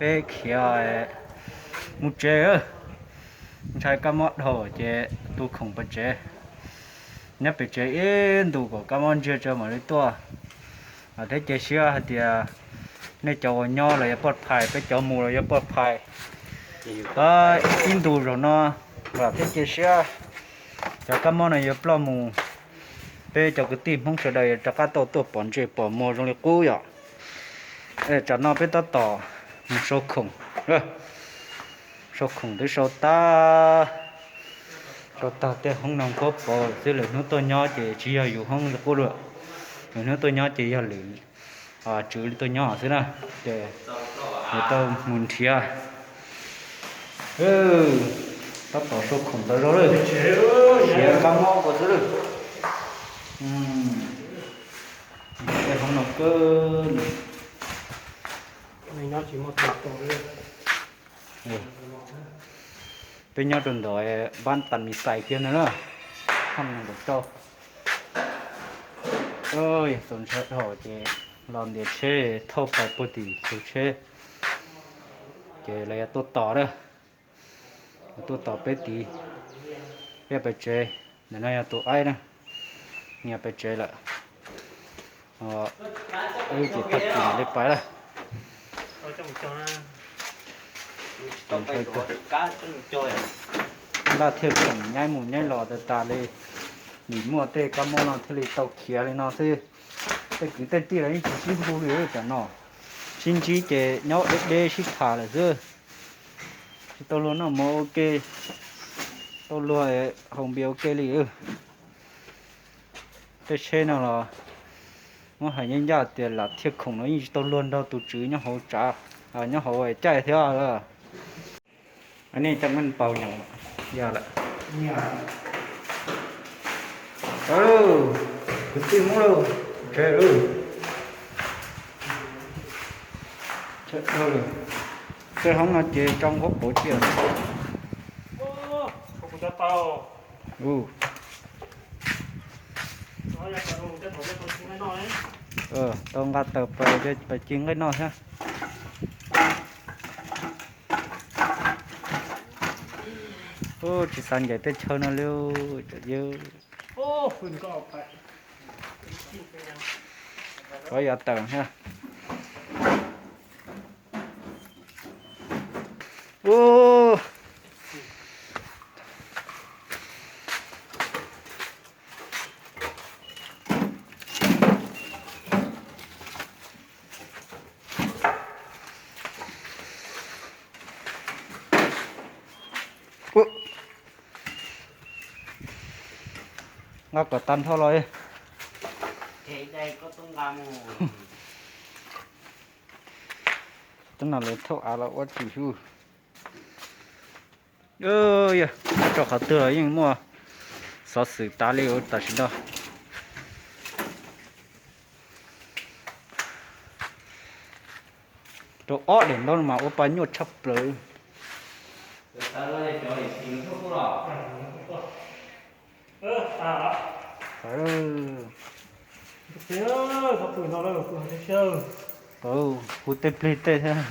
Peb khiav mus tsev, ntshai kab mob dhau ces tu khoom pem tsev. Nyob pem tsev ib ntus kom kab mob ntsiag tso mam li tuaj. Thiab cia siab hais tias nej cov uas nyob los yuav poj phais, peb cov mus los yuav poj phais. Ib ntus zaum no thiab cia siab cov kab mob no yuav ploj mus, peb cov kwv tij Hmoob sawv daws yuav rov qab tau tuaj pom ntsej pom muag zoo li qub yom. Tsam no peb tab tom mus sau khoom, sau khoom twb sau tag, sau tag tej hoob no nkuab pov xwb, lwm hnub tuaj nyob ces tsis yog yus hoob li qub lawm. Lwm hnub tuaj nyob ces yog lwm tswv li tuaj nyob xwb na, ces yuav tau mus nrhiav. Tab tom sau khoom tau zoo lawm, siav kab mob nkaus xwb lawm. Tej hoob no kawg. Peb nyob rau ntawm Npab Tas Mis Xais kiag no na, hoob nees nkaum rau. Yog txaus ntshai dhau ces los ntiav tsheb thauj pais puag tim tsev tsheb, ces lawv yuav tuaj tos na. Tuaj tos peb tid, peb pais tsev. Ntawm no yog tus aib na, nyias pais tsev lawm. Wb ces tag kis mam li pais lawm. Npaj thiaj khoom nyaib mus nyaib los tas tas li, vim muaj tej kab mob no thiaj li tau khiav li no xwb. Tej kwv tej tij los yeej tsis sib hu li tam no, sib ntsib ces nyob deb deb sib tham lawm xwb. Tsis tau luag noj mov ua ke, tau luag haus npias ua ke li. Tej tsheb no los muab hais ncaj ncaj tias lam thiaj khoom no yeej tsis tau luag nrog tus tswv nyob hauv tsav, nyob hauv caij thiab. Nej cov npau nyoos yog lawm. Kwv tij Hmoob lauj, tsev lauj. Tej hoob no ces tso nqhuab qauv cia. Tau nqa taws pais, pais ci nqaij noj thiab. Tsis xav ncaim tej chaw no li, rov yav tawm thiab. Nqa kom tag nrho los. Tab no lawv thauj av los ua tsis hwj. Yog tso qhov twg los yeej muaj xov xwm tas li tam sim no. Rau ob daim ntaub no mas ua pa nyuaj tshaj plaws. Hu tej plig tej thiab.